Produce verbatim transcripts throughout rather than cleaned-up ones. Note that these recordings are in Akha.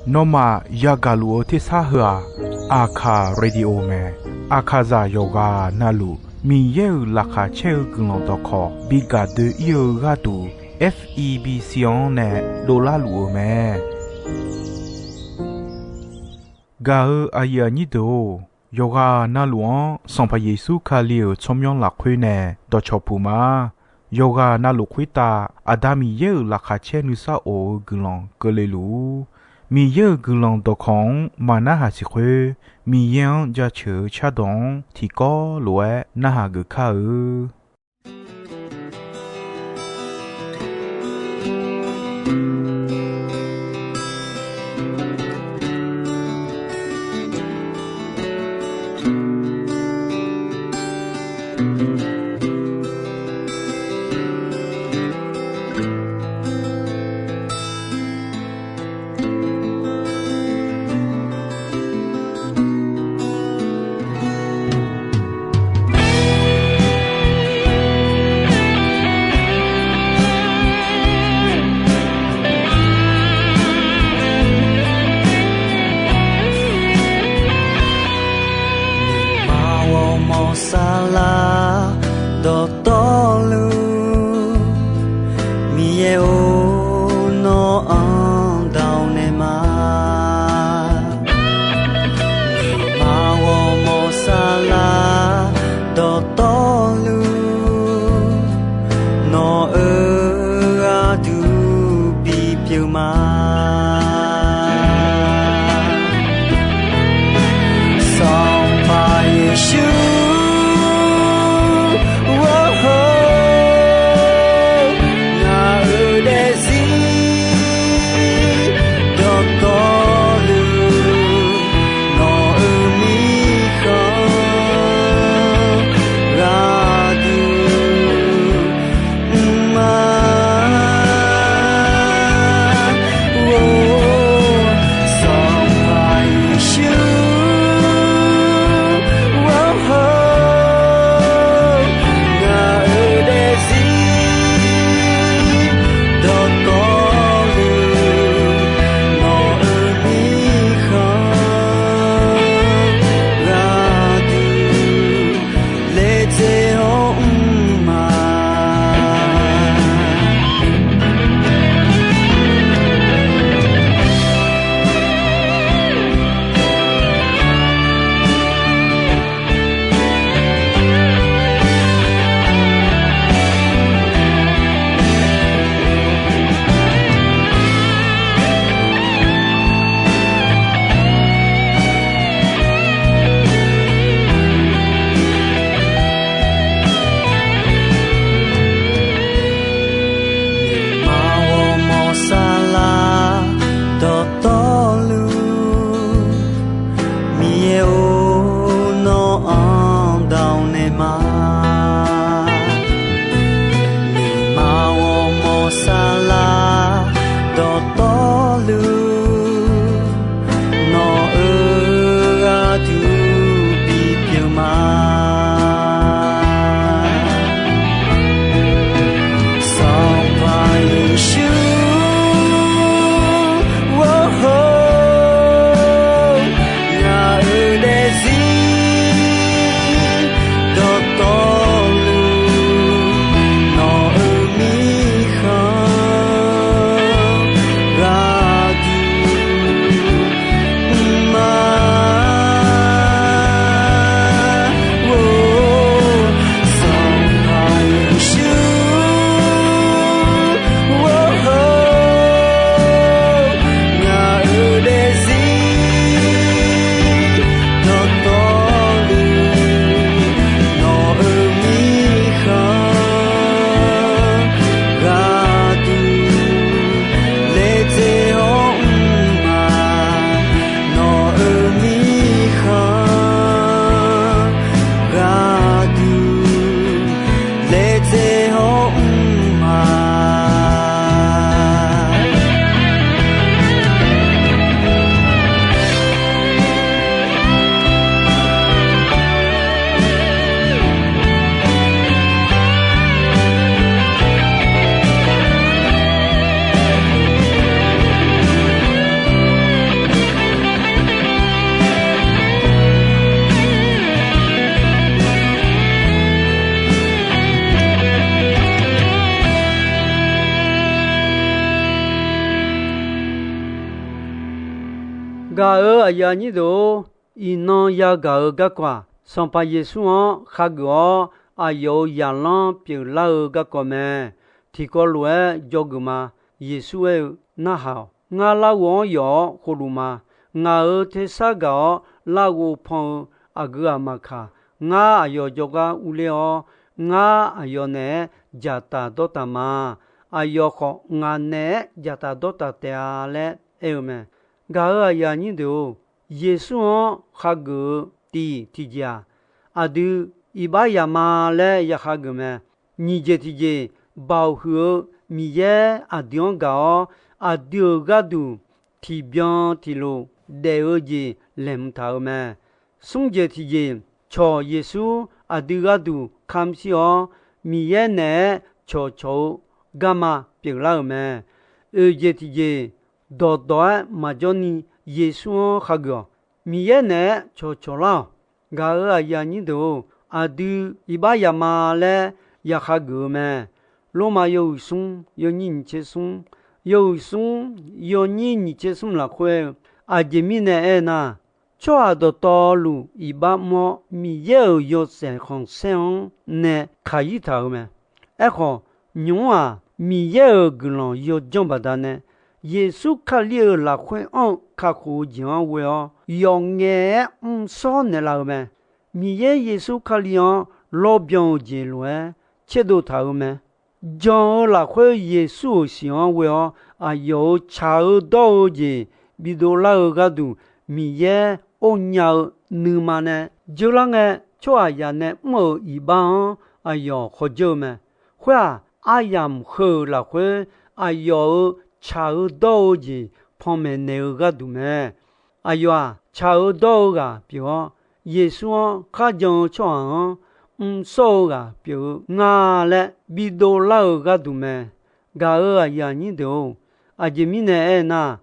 Nawmaf yagaq luf-eu tersar heu-aq, Aqkaq radio mae. Aqkaqzaq yawqghaq navluf Miqyaer-euq laqkhaq caer-eu guiqlanq dawqkawq bi gaq doe-ir-eu gharduq, F E B C-anr nae dovlar luf-eu mae. Gaq-eu aqyuif aqnyir deuq-or, yawqghaq navluf-anr Sanqpaq Yeqsur Kali-euq tsawrmyanr lafkhoer nae dawqcawq puq ma. Yawqghaq navluf khoertav Aqda Miqyaer-euq laqkhaq caer nuisar of-eu guiqlanq keuvle luf-ur. Miqyaer-euq guiqlanq dawqkawq-anr maqnarhaq siq khoer, Miqyaer-anr jaceuq-eu cardawq-anr tiqkawv lof-aer narhaq geuf kar-eu. Aqmawr mawq saflar dawqtawvluf, Miqyaer-or, nawr-anr dawq naeq ma. Aqmawr mawq saflar dawqtawvluf, nawq-euq gharduq bipyeuf ma. Sanqpaq Yeqsur, ngaq-euq daefzir dawqtawvluf, nawq-euq mirkhanq gharduq mr ma. Gaq-euq aqyuif aqnyir deuq-or, iqnan yagaq-eu garkawv-aq, Sanqpaq Yeqsur-anr khageuf-awr aqyawf-euq zaqlanr pyeuflar-eu garkawv mae. Tiqkawv lof-aer dzawgeuf ma. Yeqsur aer-eu, Narhaq-awq. Ngar larghov-anr yawf-awr khovluf ma. Ngaq-euq tersar gaq-awr larghov pan-eu aqgeu aqmaqkaq, ngar aqyawf jawrgar urler-awr, ngar aqyawf naeq-aer dzaqtaf dawrtaf ma. Aqyawf khawf, ngaq naeq-aer dzaqtaf dawrtaf taef-a laer aer-eu mae. Gaq-euq aqyuif aqnyir deuq-or, Yeqsur-anr khageuf-eu tiq tiqjeq-aq, aqdui iqbax yama laer ya khageuf mae. Nyiq jeq tiqjeq, Baoq huiq-eu Miqyaer aqdui-anr gaq-awr, aqdui-euq gharduq tiqbyan tiqlof daef-eu jeq laeqhmq taq-eu mae. Smr jeq tiqjeq, cawq Yeqsur aqdui gharduq kamq shir-awr, Miqyaer naeq-aer cawqcawq-eu garma pyeuflar-euq mae. Oeq jeq tiqjeq, dawqdawq-aer maqjawr ni Yeqsur-anr khageuf-awq. Miqyaer naeq-aer cawqcawq lar-awq. Gaq-euq aqyuif aqnyir deuq-or, aqdui iqbax yama laer ya khageuf-eu mae. Lormav yawhuiq smr yawnyir nyiq tser smr, yawhuiq smr yawnyir nyiq tser smr lafkhoer-eu, aqjeq mirnae aernar, tsawrhaq dawqtawvluf iqbax mr-awr, Miqyaer-euq yawshaef khanqsaer-anr nae kaq-ir taq-euq mae. Aerkhawf, nymq-mr-aq, Miqyaer-euq guiqlanq yawdzanr baqdanae, Yeqsur Kali-euq lafkhoer anr-eu kakhof-eu jeq-anr ghoe-awr, yawf ngaef-aer mrshawr naeqlaf-eu mae. Miqyaer Yeqsur Kali-anr lawrbyan-eu jeq lof-aer tserdov taq-euq mae. Jan-eu lafkhoer Yeqsur-euq siq-anr ghoe-awr, aqyawf-euq tsaq-eu dawr-eu jeq bidov lar-eu gharduq, Miqyaer or nya-eu nuima nae dzeurlar ngae, tsawrhaqzaq nae mr-euq iqbax-anr aqyawf khawf dzeur-eu mae. Khoer-aq, aryamq heu-euq lafkhoer aqyawf-euq tsaq-eu dawr-eu jeq panmaeq naeq-eu gharduq mae. Aqyawf-aq, tsaq-eu dawr-eu ghaq pyeuf-awr, Yeqsur-anr kharjan-eu tsawrhaq-anr mrshawr-eu ghaq pyeuf-eu nga laer bidov lar-eu gharduq mae. Gaq-euq aqyuif aqnyir deuq-or, aqjeq mirnae aernar,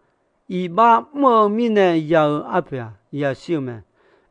iqbax mr-eu mirnae ya-eu arpoeq-aq, yashir-eu mae.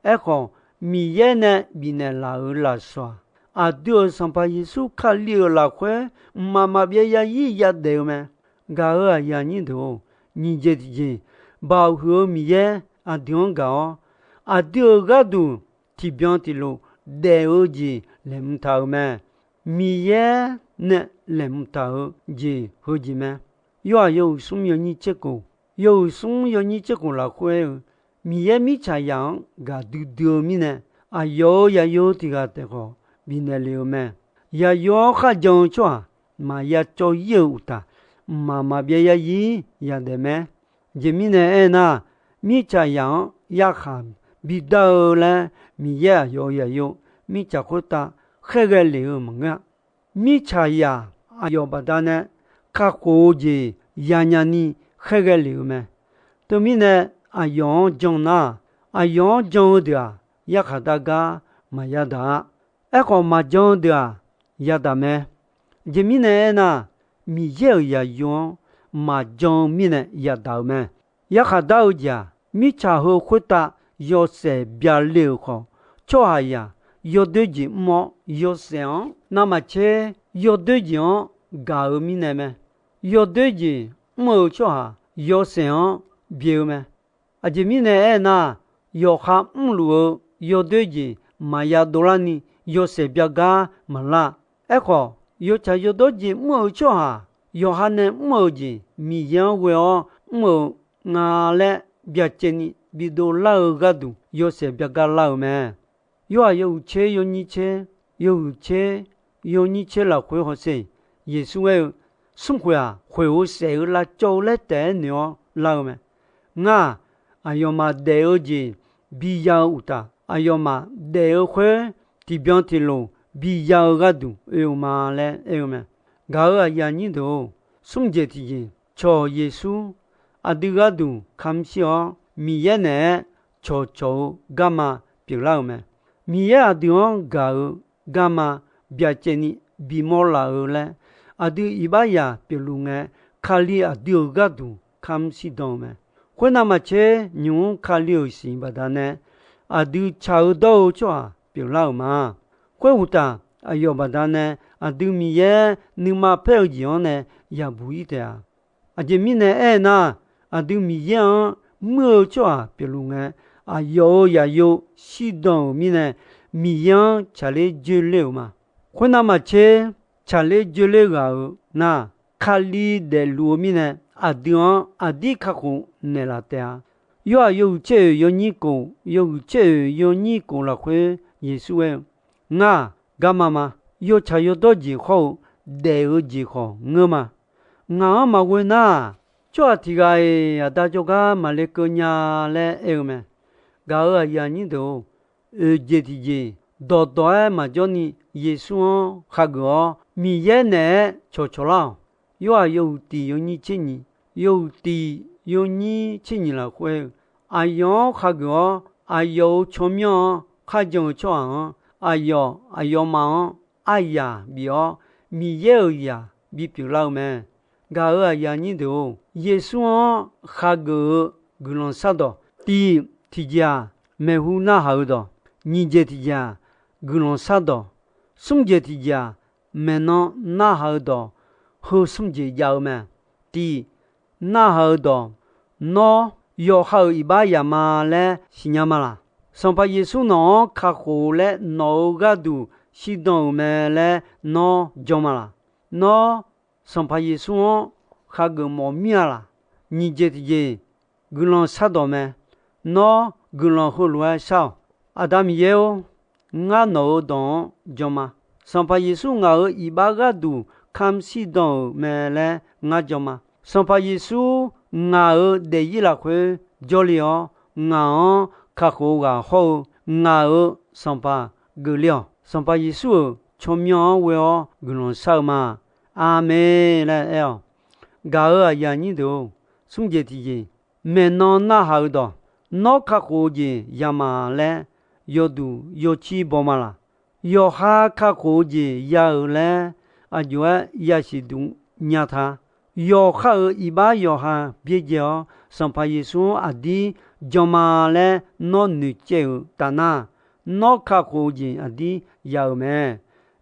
Aerkhawf, Miqyaer nae bifnaeq laf-euq lafsawq-aq, aqdui-euq Sanqpaq Yeqsur Kali-euq lafkhoer mqmaq maqbyav yarzir yadaef-eu mae. Gaq-euq aqyuif aqnyir deuq-or, nyiq jeq tiqjeq, Baoq huiq-eu Miqyaer aqdui-anr gaq-awr, aqdui-euq gharduq tiqbyan tiqlof daef-eu jeq laeqhmq taq-euq mae. Miqyaer nae laeqhmq taq-eu jeq heujeq mae. Yorhaq yawhuiq smr yawnyir tserkhof, yawhuiq smr yawnyir tserkhof lafkhoer-eu, Miqyaer mirtsaqzaq-anr gaqdui dui-eu mirnae, aqyawf-euq zaqyo tiq ghaq taef khawf bifnaeq lef-eu mae. Zaqyo-anr kharjan-eu tsawrhaq maqya cawv-ir-euq uqtaf, mqmaq maqbyav yarzir yadaef mae. Aqjeq mirnae aernar, mirtsaqzaq-anr yarkhaq bidar-eu laer Miqyaer aqyawf-euq zaqyo mirtsaq khoertav khaerghae lef-eu maqngeur-a. Mirtsaqzaq aqyawf baqdanae kakhof-eu jeq yanya ni khaerghae lef-eu mae. Teumirnae, aqyawf-anr jan nar-aq, aqyawf-anr jan-eu deuq-aq, yarkhaq dar gar maqya daq-a. Aerkhawf, maqjan-eu deuq-aq, yadaq mae. Aqjeq mirnae aernar, Miqyaer-euq zaqyo-anr maqjan-eu mirnae yadaq-eu mae. Yarkhaq dar-eu jeq-aq, mirtsaq heu khoertav yawshaef byale-euq khawf, tsawrhaqzaq yawdoer jeq mr-awr yawshaef-anr navmaqtser yawdoer jeq-anr gaq-eu mirnae mae. Yawdoer jeq mr-eu tsawrhaq yawshaef-anr byae-eu mae. Aqjeq mirnae aernar, yawqha mrluf-eu yawdoer jeq maqya dovlarni yawshaef byagar maqlar. Aerkhawf, yawtsaq yawdawr jeq mr-eu tsawrhaq, yawqha nae mr-eu jeq Miqyaer-anr ghoe-awr mr-eu nga laer byacaevni bidov lar-eu gharduq yawshaef byagar lar-eu mae. Yorhaq yawhuiq tser yawnyir tser, yawhuiq tser yawnyir tser lafkhoer hawsher, Yeqsur aer-eu, Smrkhoeq-aq, khoeq-eu saef-eu lavcawv-eu laer taef-aer noeq-awr lar-eu mae. Ngar-aq, aqyawfmaf daef-eu jeq biya-eu uqtaf, aqyawfmaf daef-eu khoer tiqbyan tiqlof biya-eu gharduq oe-eu ma laer aer-eu mae. Gaq-euq aqyuif aqnyir deuq-or, smr jeq tiqjeq, cawq Yeqsur aqdui gharduq kamq shir-awr, Miqyaer naeq-aer cawqcawq-eu garma pyeuflar-euq mae. Miqyaer aqdui-anr gaq-eu garma byacaevni bimawr laf-eu laer, aqdui iqbaxzaq pyeufluf ngae, Kali aqdui-euq gharduq kamq shirdan-eu mae. Khoernav maqtser, nymq-mr Kali-euq siq baqdanae aqdui tsaq-eu dawr-eu tsawrhaq pyeuflar-euq ma. Khoeruqtaf, aqyawf baqdanae aqdui Miqyaer nuima paer-eu jeq-anr nae yabuq-ir taef-a. Aqjeq mirnae aernar, aqdui Miqyaer-anr muir-eu tsawrhaq pyeufluf ngae, aqyawf-euq zaqyo shirdan-euq mirnae, Miqyaer-anr tsaqler joerler-euq ma. Khoernav maqtser, tsaqler joerler ghaq-euq nar, Kali daefluf-eu mirnae, aqdui-anr aqdir kakhof naeqlaf taef-a. Yorhaq yawhuiq tser oeq yawnyir kof, yawhuiq tser oeq yawnyir kof lafkhoer Yeqsur aer-eu, Ngar-aq, garma ma. Yawtsaq yawdawr jeq hawr-eu daef-eu jeq khawf ngeur ma. Ngaq-anr maqghoe nar-aq, tsawrhaq tiq ghaq-iq aqda jawrgar maqle keuv nya laer aer-eu mae. Gaq-euq aqyuif aqnyir deuq-or, oeq jeq tiqjeq dawqdawq-aer maqjawr ni Yeqsur-anr khageuf-awr, Miqyaer naeq-aer cawqcawq lar-awq. Yorhaq yawhuiq tiq yawnyir tser nyiq, yawhuiq tiq yawnyir tser nyiq lafkhoer, aqyawf-anr khageuf-awr, aqyawf-euq tsawrmyanr-anr kharjan-eu tsawrhaq-anr, aqyawf aqyawfmaf-anr aryaq bif-awr, Miqyaer-euq zaq bipyeuf lar-eu mae. Gaq-euq aqyuif aqnyir deuq-or, Yeqsur-anr khageuf-eu guiqlanq shardawq, tiq tiqjeq-aq, maeqhu narhaq-eu dawq, nyiq jeq tiqjeq-aq, guiqlanq shardawq, smr jeq tiqjeq-aq, maeqnan narhaq-eu dawq, heu smr jeq jav-eu mae. Tiq, narhaq-eu dawq, Nawr yawqha-euq iqbax yaq ma laer siqnya ma laq? Sanqpaq Yeqsur nawq-anr kakhof-eu laer nawq-euq gharduq shirdan-euq mae laer nawr jan ma laq? Nawr Sanqpaq Yeqsur-anr khageuf mawf mir-a laq? Nyiq jeq tiqjeq, guiqlanq shardawq mae. Nawr guiqlanq heulof-aer shar-awq. Aqda Miqyaer-or, ngar nawq-euq dawq-anr jan ma. Sanqpaq Yeqsur ngaq-euq iqbax gharduq kamq shirdan-euq mae laer ngar jan ma. Sanqpaq Yeqsur ngaq-euq daefzir lafkhoer jawrle-awr, ngaq-anr kakhof-eu ghaq hawr-eu ngaq-euq Sanqpaq geufler-awq. Sanqpaq Yeqsur-euq tsawrmyanr-anr ghoe-awr guiqlanq shar-eu ma. Aqmeq laer aer-awq. Gaq-euq aqyuif aqnyir deuq-or, smr jeq tiqjeq, maeqnan narhaq-eu dawq, Nawr kakhof-eu jeq ya ma laer yawduq yawcir baw ma laq? Yawqha kakhof-eu jeq ya-euq laer aqjox-aer yasiq duq nya ta. Yawqha-euq iqbax yawqha byaerdzae-awr, Sanqpaq Yeqsur-anr aqdir jan ma laer nawr noeqcaev-euq taf nar, nawr kakhof-eu jeq aqdir ya-euq mae.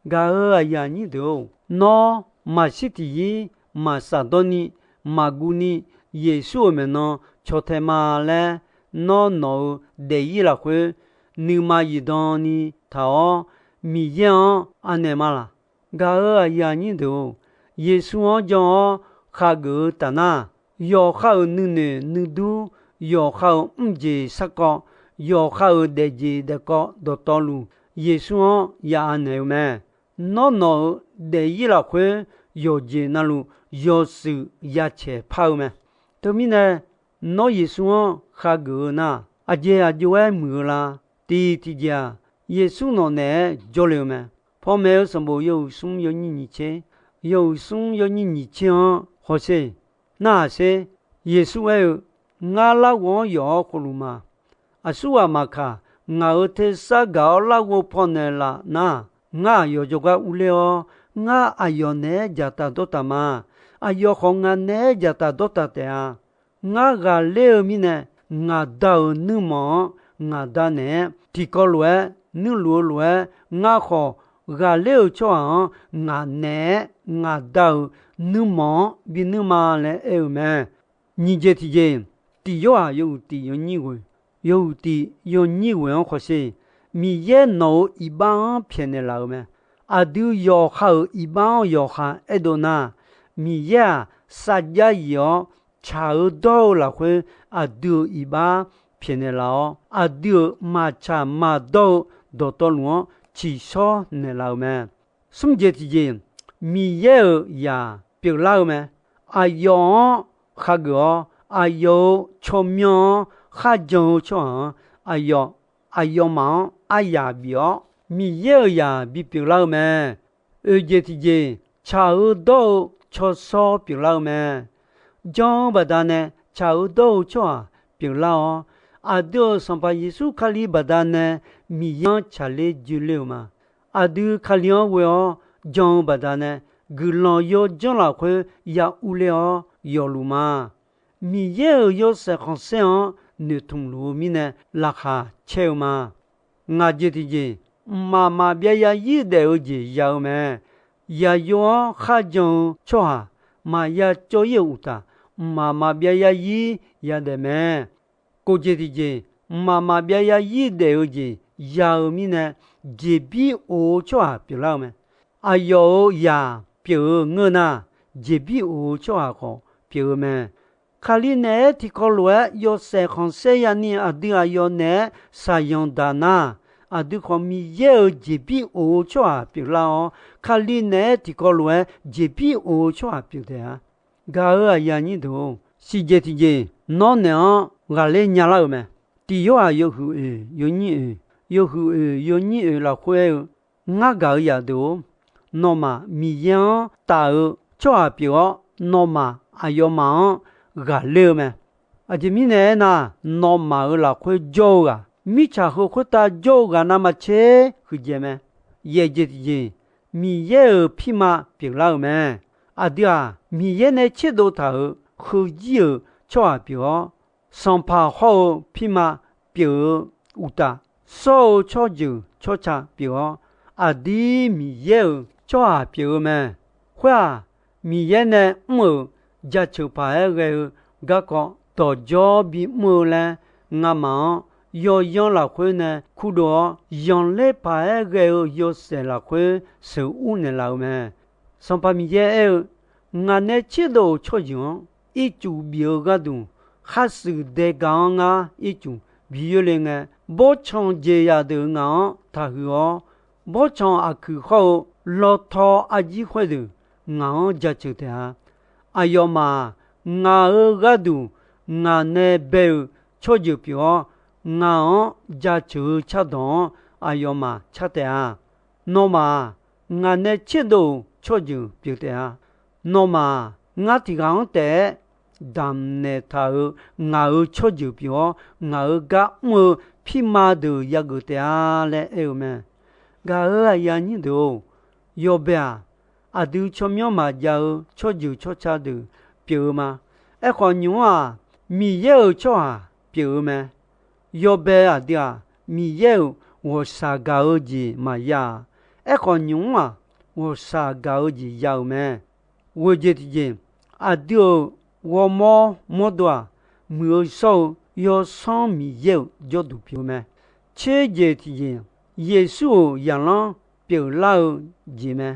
Gaq-euq aqyuif aqnyir deuq-or, nawr maqshir tiqyir maqsaf dawrni maqguv ni Yeqsur-euq maeqnan caw tae ma laer, nawr nawq-euq daefzir lafkhoer nuima zifdan ni taq-awr, Miqyaer-anr anaeq ma laq? Gaq-euq aqyuif aqnyir deuq-or, Yeqsur-anr jan-awr khageuf-eu taf nar, yawqha-euq nuinoeq nuidur, yawqha-euq mrjeq sarkawv, yawqha-euq daefjeq daefkawv dawqtawvluf, Yeqsur-anr ya anaeq-eu mae. Nawr nawq-euq daefzir lafkhoer yawqjeq navluf yawshuif ya caeq par-eu mae. Teumirnae, nawr Yeqsur-anr khageuf-eu nar, aqjeq aqjox-aer muiq-eu la? Tiq tiqjeq-aq, Yeqsur nawq naeq-aer jawrle-eu mae. Pawmaeq-eu sanqbof yawhuiq smr yawnyir nyiq tser, yawhuiq smr yawnyir nyiq tser-anr hawsher. Narhaq sher. Yeqsur aer-eu, Ngar larghov-anr yawf-awr khofluf ma. Aqsurghaq maqkaq, ngaq-euq tersar gaq-awr larghov pawnaeq laf nar, ngar aqyawf jawrgar urler-awr, ngar aqyawf naeq-aer dzaqtaf dawrtaf ma. Aqyawf khawf ngaq naeq-aer dzaqtaf dawrtaf taef-a. Ngar ghaqler-eu mirnae, ngaq Da-euq nuirmanq-anr ngaq Da naeq-aer tiqkawv lof-aer nuirluf-eu lof-aer, ngar khawf ghaqler-euq tsawrhaq-anr ngaq naeq-aer ngaq Da-euq nuirmanq-anr binuir ma laer aer-eu mae. Nyiq jeq tiqjeq, tiq Yorhaq yawhuiq tiq yawnyir ghoeq, yawhuiq tiq yawnyir ghoeq-anr khawsher. Miqyaer nawq-euq iqbax-anr pyaeqnaeq laf-euq mae. Aqdui yawqha-euq iqbax-anr yawqha aerdov nar, Miqyaer-aq, sarjax yif-awr tsaq-eu dawr-eu lafkhoer aqdui-euq iqbax pyaeqnaeq laf-awr, aqdui-euq maqtsaq maqdawr-eu dawqtawvluf-anr tsiqshawr naeqlaf-euq mae. Smr jeq tiqjeq, Miqyaer-euq zaq pyeuflar-eu mae. Aqyawf-anr khageuf-awr, aqyawf-euq tsawrmyanr-anr kharjan-eu tsawrhaq-anr, aqyawf aqyawfmaf-anr aryaq bif-awr, Miqyaer-euq zaq bipyeuf lar-eu mae. Oeq jeq tiqjeq, tsaq-eu dawr-eu tsawrshawr pyeuflar-eu mae. Jan-eu baqdanae tsaq-eu dawr-eu tsawrhaq pyeuflar-awr, aqdui-euq Sanqpaq Yeqsur Kali baqdanae Miqyaer-anr tsaqler joeler-eu ma. Aqdui Kali-anr ghoe-awr jan-eu baqdanae, guiqlanq yawdzanr lafkhoer ya urler-awr yawfluf ma. Miqyaer-euq yawshaef khanqsaer-anr noeqtmq luf-eu mirnae laqkhaq caer-eu ma. Ngaq jeq tiqjeq, mqmaq maqbyav yarzir daef-eu jeq ya-eu mae. Yaqyo-anr kharjan-eu tsawrhaq maqya cawv-ir-euq uqtaf, mqmaq maqbyav yarzir yadaef mae. Kof jeq tiqjeq, mqmaq maqbyav yarzir daef-eu jeq ya-eu mirnae, jeqbir of-eu tsawrhaq pyeuflar-eu mae. Aqyawf-euq zaq pyeuf-eu ngeur nar, jeqbir of-eu tsawrhaq khawf pyeuf-eu mae. Kali naeq-aer tiqkawv lof-aer yawshaef khanqsaer yani aqdui aqyawf naeq-aer shaqzanq daq nar, aqdui khawf Miqyaer-euq jeqbir of-eu tsawrhaq pyeuflar-awr, Kali naeq-aer tiqkawv lof-aer jeqbir of-eu tsawrhaq pyeuf taef-a. Gaq-euq aqyuif aqnyir deuq-or, siqjeq tiqjeq nawr naeq-anr ghaqler nyalar-euq mae. Tiq Yorhaq yawhuiq oeq yawnyir oeq, yawhuiq oeq yawnyir oeq lafkhoer aer-eu, Ngar gaq-euq zaqdeuq-or, nawmaf Miqyaer-anr taf-eu tsawrhaq pyeuf-awr, nawmaf aqyawfmaf-anr ghaqler-eu mae. Aqjeq mirnae aernar, nawmaf-euq lafkhoer jawr-eu ghaq, mirtsaq heu khoertav jawr-eu ghaq navmaqtser huiqdzaeq mae. Yaeq jeq tiqjeq, Miqyaer-euq pirma pyeuflar-euq mae. Aqdui-aq, Miqyaer nae tserdov taq-euq heuzir-euq tsawrhaq pyeuf-awr, sanqpaq hawr-eu pirma pyeuf-eu uqtaf, shawr-eu tsawrjeuq tsawrca pyeuf-awr, aqdir Miqyaer-euq tsawrhaq pyeuf-eu mae. Khoer-aq, Miqyaer nae mr-euq jaceuq paq-aer ghae-eu garkawv dawqjawr bimr-eu laer, ngamaf-anr yawzanr lafkhoer nae kurdov-awr, zanqler paq-aer ghae-eu yawshaef lafkhoer sheuqur naeqlaf-eu mae. Sanqpaq Miqyaer aer-eu, Ngaq nae tserdov-euq tsawrjeuq-anr ircuf bif-eu gharduq, khar shuif dae gaq-anr ngar ircuf bi yoerle ngae, bawrtsanq jeqzaq deuq ngaq-anr taqhuiq-awr, bawrtsanq aqkuiq hawr-eu lawtaw arjir khoerdeuq ngaq-anr jaceuq taef-a. Aqyawfmaf-aq, ngaq-euq gharduq ngaq nae bae-euq tsawrjeuq pyeuf-awr, ngaq-anr jaceuq-eu cardawq-anr aqyawfmaf car taef-a. Nawmaf-aq, ngaq nae tserdov-euq tsawrjeuq pyeuf taef-a. Nawmaf-aq, ngar tiq ghaq-anr taef-aer damqnaeq taq-euq ngaq-euq tsawrjeuq pyeuf-awr, ngaq-euq gar mr-eu pirma deuq yageuf taef-a laer aer-eu mae. Gaq-euq aqyuif aqnyir deuq-or, yawbae-aq, aqdui tsawrmyanr maqjav-eu tsawrjeuq tsawrca deuq pyeuf-eu ma. Aerkhawf, nymq-mr-aq, Miqyaer-euq tsawrhaq pyeuf-eu mae. Yawbae aqdui-aq, Miqyaer-euq ghawqshaq gaq-eu jeq maqya-a. Aerkhawf, nymq-mr-aq, ghawqshaq gaq-eu jeq ya-euq mae. Ghoeq jeq tiqjeq, aqdui-euq ghawrmawr mawrdo-aq, muiq-eu shawr-eu Yawsanr Miqyaer-euq jawrduq pyeuf-eu mae. Tser jeq tiqjeq, Yeqsur-euq zaqlanr pyeuflar-eu jeq mae.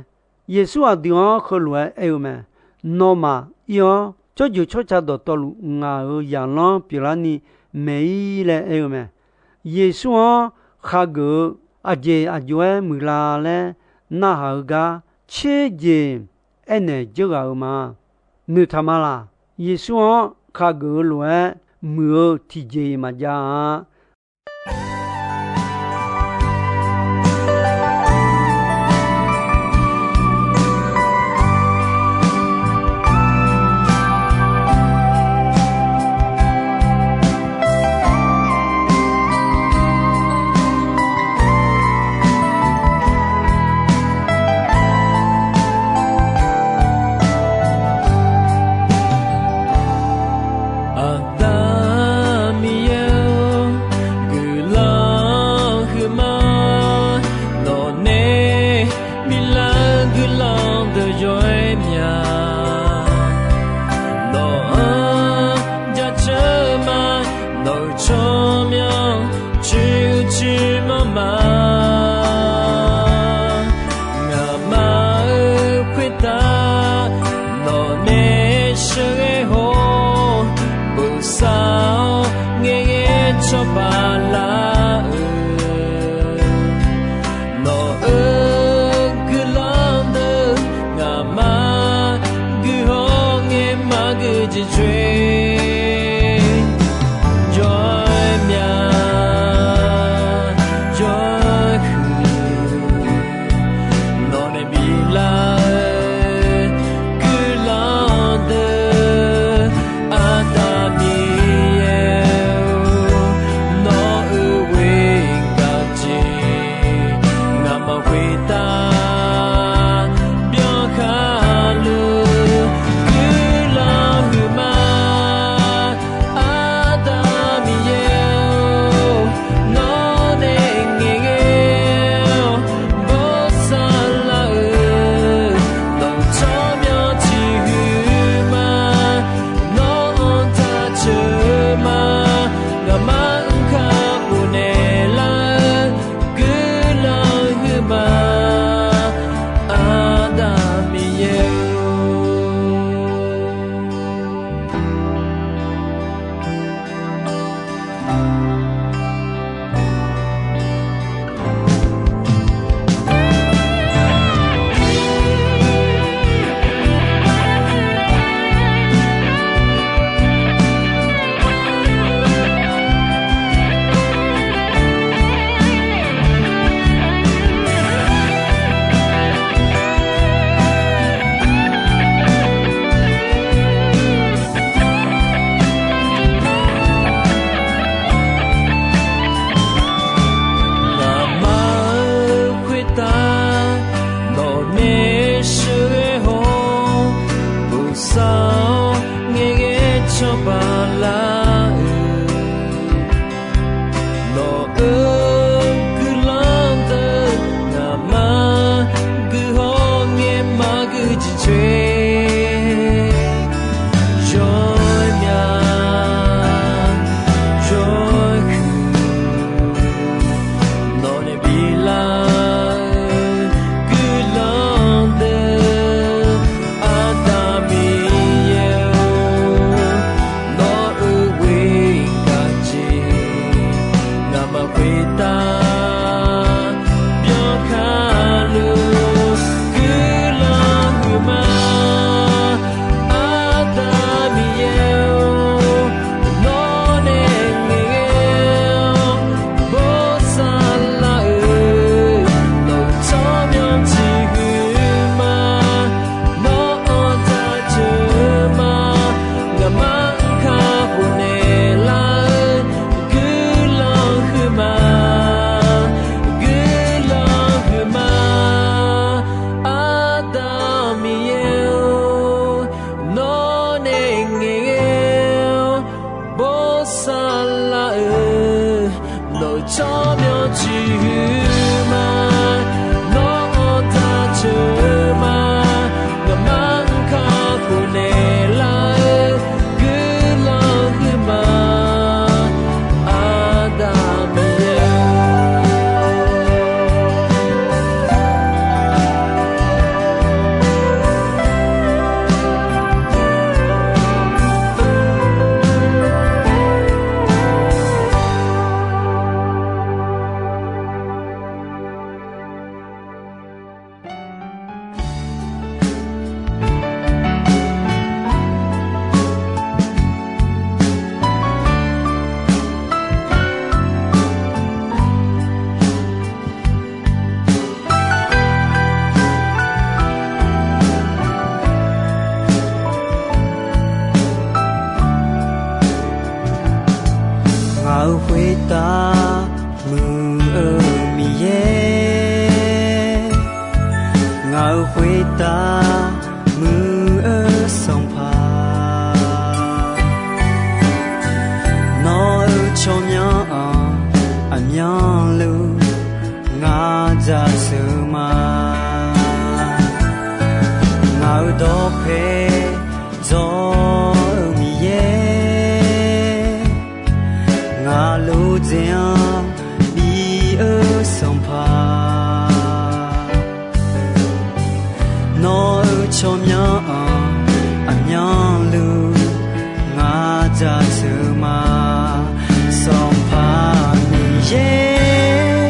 Yeqsur aqdui-anr heulof-aer aer-eu mae. Nawmaf ir-awr, tsawrjeuq tsawrca dawqtawvluf ngaq-euq zaqlanr pyeuflarni maeq-ir laer aer-eu mae. Yeqsur-anr khageuf-eu aqjeq aqjox-aer muiqla laer narhaq-eu gar tser jeq aernaeq dzeur ghaq-euq ma. Noeqtaq ma laq? Yeqsur-anr khageuf-eu lof-aer muiq-eu tiqjeq-iq maqjav-a. Aqda Miqyaer-or, guiqlanq huiqma, nawqnae biflar-eu guiqlanq deuq yawr-aer mya. Nawq-anr jaceuq-eu ma, nawq-euq tsawrmyanr coer-eu coer manr ma. Ngaqma-euq khoertav nawqnae sheuqghae hawr, bosav-awr ngaeqghae cawba lar-eu, nawq-euq guiqlanq deuq ngaqma guiqhawr ngae maqgui jeq coer, jawr-aer mya, jawr-aer huiq. Nawqnae biflar-eu guiqlanq deuq, Aqda Miqyaer-or, nawq-euq ghoer gaq jeq ngaqma khoertav byankhar luf guiqlanq huiqma. Tsawrmyanr ciqhuiq ma, nawr-anr taq ceuq ma, ngaqmaf-anr kakhof naeqlar-eu guiqlanq huiq ma, Aqda Miqyaer. Ngaq-euq khoertav muiq-eu Miqyaer, ngaq-euq khoertav muiq-eu Sanqpaq, nawr-euq tsawrmyanr-anr aqmyanluf ngar jaceuq ma. Ngaq-euq dawqpae dzawr-eu Miqyaer, ngaq lof dzaeq-anr bi-eu Sanqpaq, nawr-euq tsawrmyanr-anr aqmyanluf ngar jaceuq ma. Sanqpaq Miqyaer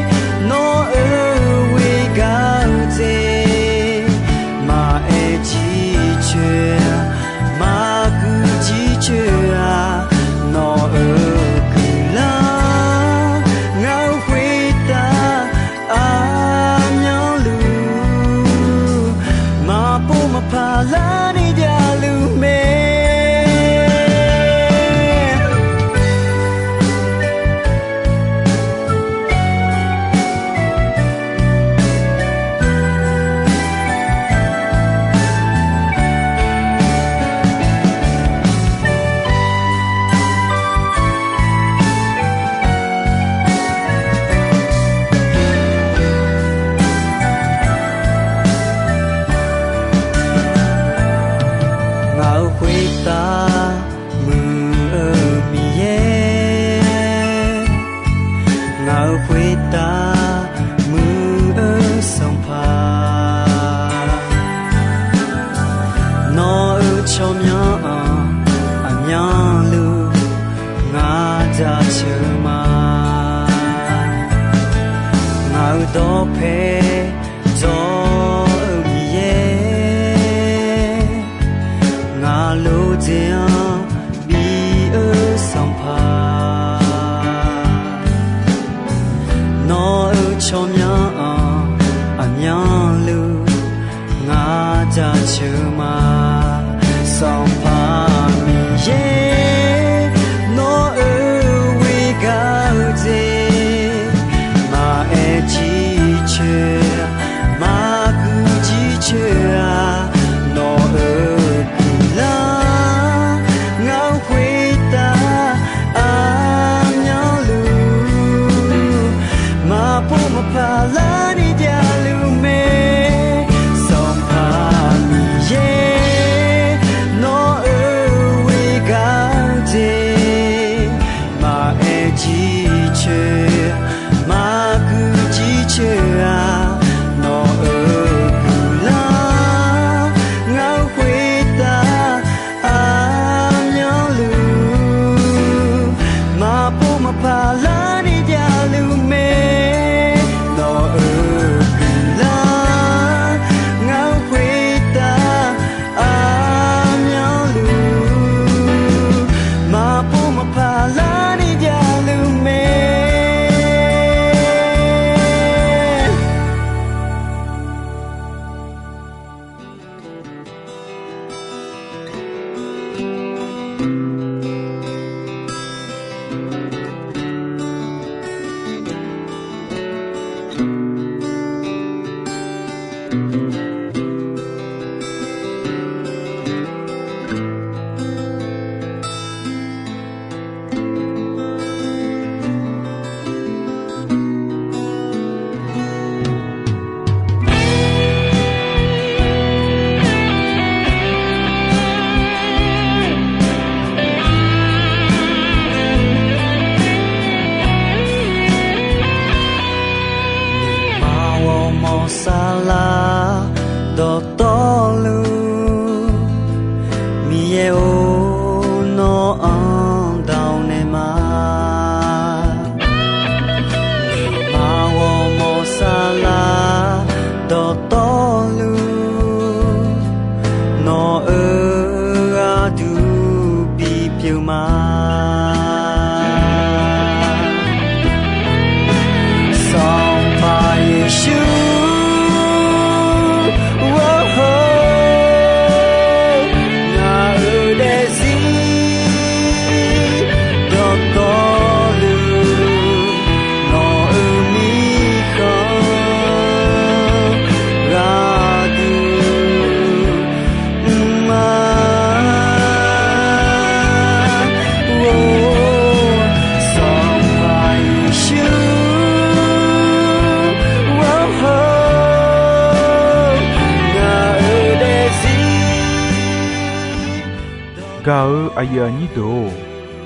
Aqyuif aqnyir deuq-or,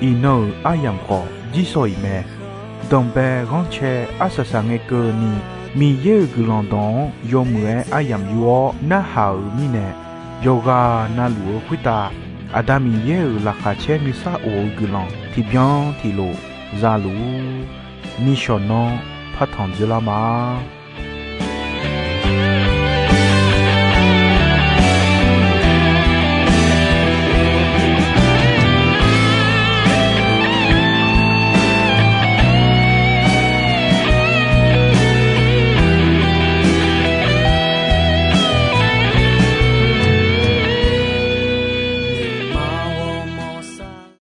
iqnan-euq aryamq khawf jirsawq iq mae. Danqbae ghanrcae arsaq saq ngae keuvni, Miqyaer-euq guiqlanq dawq-anr yawmuiq-aer aryamq yur-awr narhaq-euq mirnae, yawqghaq navluf-eu khoertav Aqda Miqyaer-euq laqkhaq caer nuisar of-eu guiqlanq tiqbyan tiqlof za luf-ur. Nishawq nanr partanq dzoerlar ma.